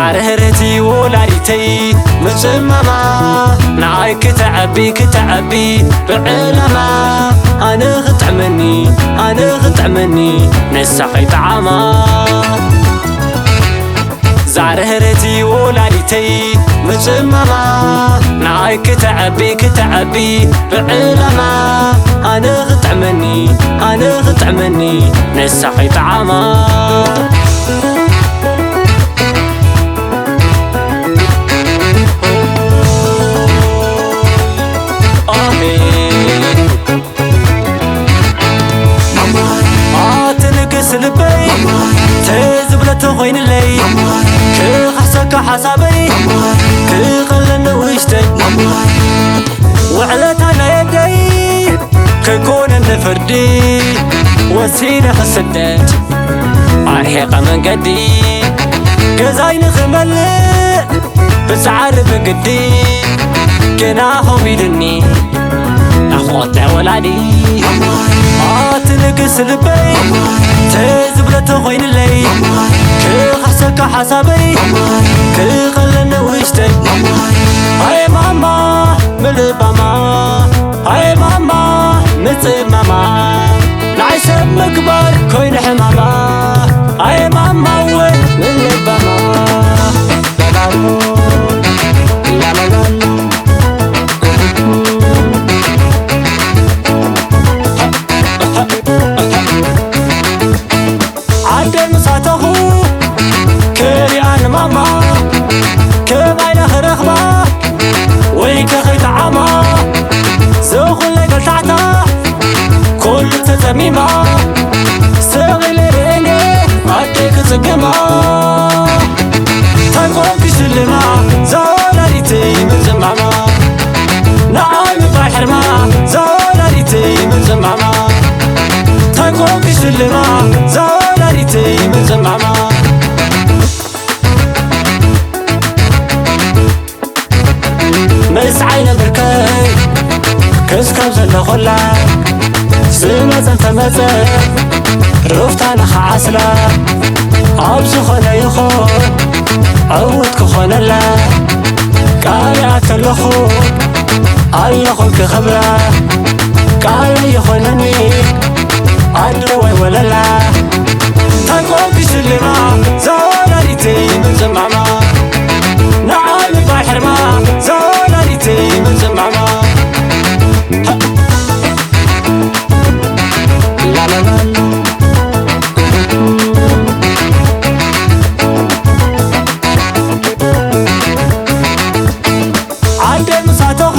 ኣርህርቲ ወላዲተይ ምጽማማ፣ ንዓይ ክተዐቢ ክተዐቢ ብዕላማ፣ ኣነ ክጥዕመኒ ኣነ ክጥዕመኒ ንሳ ከይጠዓማ። ዛርህርቲ ወላዲተይ ምጽማማ፣ ንዓይ ክተዐቢ ክተዐቢ ብዕላማ፣ ኣነ ክጥዕመኒ ኣነ ክጥዕመኒ ንሳ ከይጠዓማ። ኣቲ ንግስ ልበይ፣ ተዝብለቶ ኮይንለይ፣ ክኸሕሰካ ሓሳበይ፣ ክቐለኒ ውሽጠይ። ውዕለታ ናይ ኣደይ ክኮነኒ ፍርዲ፣ ወሲነ ክስደድ ኣርሒቐ መንገዲ፣ ገዛይ ንኽመልእ ብጻዕሪ ብግዲ፣ ግና ከቢዱኒ ናፍቖት ናይ ወላዲ። ኣቲ ንግስ ልበይ፣ ተዝብለቶ ኮይንለይ፣ ክኸሕሰካ ሓሳበይ፣ ክቐለኒ ውሽጠይ። ኣየ ማማ ምልባማ፣ ኣየ ማማ ምጽማማ፣ ንዓይ ሰብ ምግባር ኮይኑ ሕማማ። ኣየ ማማ እወ ምልባማ። ላላሎ፣ ላላላሎ። ዓደይ ምስ ኣተኹ ክሪኣ ንማማ፣ ከማይ ዶ ክረኽባ ወይ ከ ከይጠዓማ፣ ዝኹለይ ገልታዕታ ኩሉ ተጸሚማ፣ ስቕ ኢለ ርእየ ኣደይ ክጽግማ። ተንኮል ክሽልማ ዘወላዲተይ ምጽማማ፣ ንዓይ ምባይ ሕርማ ዘወላዲተይ ምጽማማ፣ ተንኮል ክሽልማ ዘወላዲተይ ምጽማማ። ምስ ዓይነ ብርከይ ክስከብ ዘለኹላ፣ ዝመጸ እንተመጸ ሩፍታ ንኸዓስላ፣ ኣብ ዝኾነ ይኹን ዕዉት ክኾነላ፣ ቃል ኣተለኹ ኣለኹ ክኸብራ፣ ቃል ይኾነኒ ኣደ ወይ ወለላ። ተንኮል ክሽልማ ዘወላዲተይ ምጽማማ፣ ንዓይ ምባይ ሕርማ ዘወላዲተይ ምጽማማ። ላላላላ። ዓደይ ምስ ኣተኹ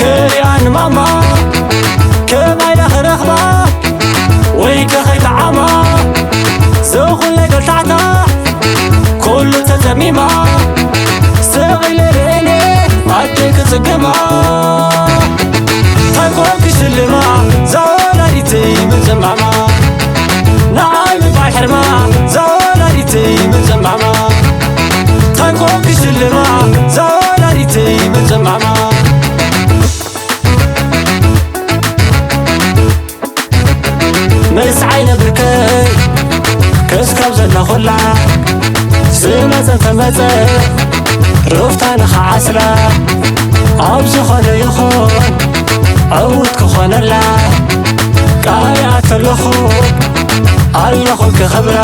ክሪኣ ንማማ፣ ከማይ ዶ ክረኽባ ወይ ከ ከይጠዓማ፣ ዝኹለይ ገልታዕታ ኩሉ ተጸሚማ፣ ስቕ ኢለ ርእየ ኣደይ ክጽግማ። ተንኮል ክሽልማ ዘወላዲተይ ምጽማማ፣ ንዓይ ምባይ ሕርማ ዘወላዲተይ ምጽማማ። ተንኮል ክሽልማ ዘወላዲተይ ምጽማማ። ምስ ዓይነ ብርከይ ክስከብ ዘለኹላ፣ ዝመጸ እንተመጸ ሩፍታ ንኸዓስላ፣ ኣብ ዝኾነ ይኹን ዕዉት ክኾነላ፣ ቃል ኣተለኹ ኣለኹ ክኸብራ።